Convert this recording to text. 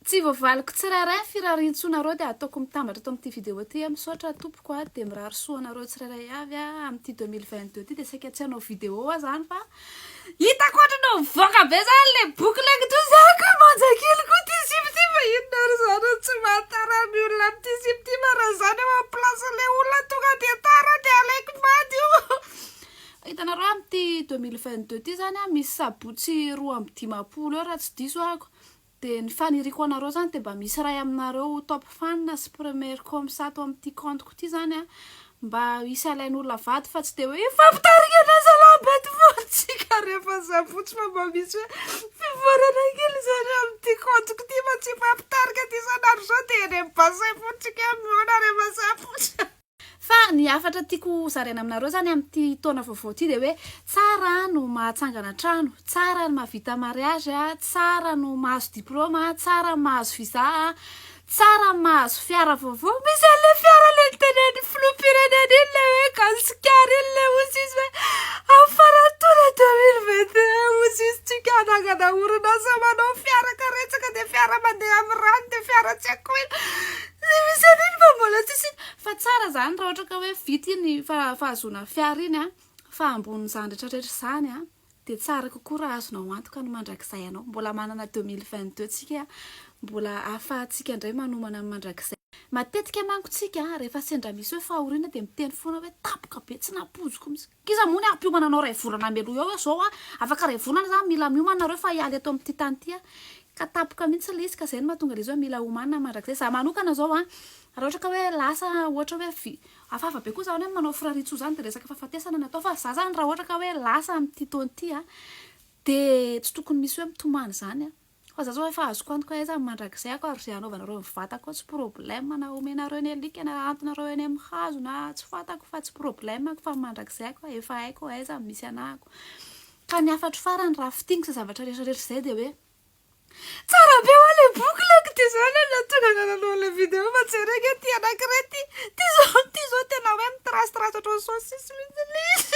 Tsy voavaliko tsirairay ny firariantsoanareo dia ataoko mitambatra eto amin'ity vidéo ity a, misaotra tompoko a, dia mirary soa anareo tsirairay avy a, amin'ity 2022 ity dia saika tsy hanao vidéo aho zany fa hitako ohatran'ny mivoaka be zany le boucle toy izany koa manja kely koa ity sipa ity fa inona ary zany no tsy mahatara ny olona amin'ity sipa ity fa raha zany eo amin'ny place-n'ilay olona tonga dia tara dia alaiko vady io. Hitanareo amin'ity 2022 ity zany a, misy sabotsy 52 eo raha tsy diso ahako. Dia ny faniriako anareo zany dia mba misy iray aminareo ho top fan sy première comme ça ato amin'ity compte-ko ity zany a, mba hisy alain'olona vady fa tsy dia hoe hifampitarika salabety fotsika rehefa sabotsy fa mba misy hoe fivoarana kely zany amin'ity compte-ko ity fa tsy hifampitarika ty isan'andro zao dia eny amin'ny bassin fotsika mihaona rehefa sabotsy. Fa ny hafatra tiako zaraina aminareo zany amin'ity taona vaovao ity dia hoe tsara no mahatsangana trano, tsara ny mahavita mariage, tsara no mahazo diplôme, tsara ny mahazo visa, tsara ny mahazo fiara vaovao. Misy an'ilay fiara ilay nitenen'ny filoham-pirenena iny ilay hoe gasikara iny ilay hozy izy hoe amin'ny faran'ny taona 2021 hozy izy tsika hanangana orinasa manao fiara karetsaka dia fiara mandeha amin'ny rano dia fiara tsy haiko ino. Tsy misy an'iny fa mbola tsisy fa tsara zany raha ohatra ka hoe vita iny fahazoana fiara iny a, fa ambonin'izany rehetra rehetra izany a, dia tsara kokoa raha azonao antoka ny mandrakizay anao. Mbola manana 2022 tsika, mbola ahafahantsika indray manomana ny mandrakizay. Matetika manko tsika rehefa sendra misy hoe fahoriana dia miteny foana hoe tampoka be tsy nampoiziko mihitsy. K'iza moa ny hampiomana anao iray volana mialoha eo hoe zao a, afaka iray volana zany mila miomana nareo fa hiala eto amin'ity tany ity a. Ka tampoka mihitsy ilay izy ka izay no mahatonga ilay izy hoe mila omanina mandrakizay. Za manokana zao a, raha ohatra ka hoe lasa ohatra hoe vi-, hafahafa be koa zany hoe manao firariantsoa zany de resaka fahafatesana no atao fa za zany raha ohatra ka hoe lasa amin'ity taona ity a, de tsy tokony misy hoe mitomany zany a. Fa za zao efa azoko antoka hoe aiza ny mandrakizay ako ary izay anaovanareo ny vatako ao tsy problème na omenareo ny alika na ahantonareo eny amin'ny hazo na tsy fantako fa tsy problème ako fa ny mandrakizay ako efa haiko aiza no misy anahako. Ka ny hafatro farany raha fintiniko izay zavatra rehetra rehetra izay dia hoe tsara be hoa le boucle ko dia zao anie no nahatonga anah nanao an'ilay vidéo fa jereo ange ity anankiray ity, ity zao ity zao tena hoe mitrasitrasy ohatran'ny saucisse mihitsy ilay izy.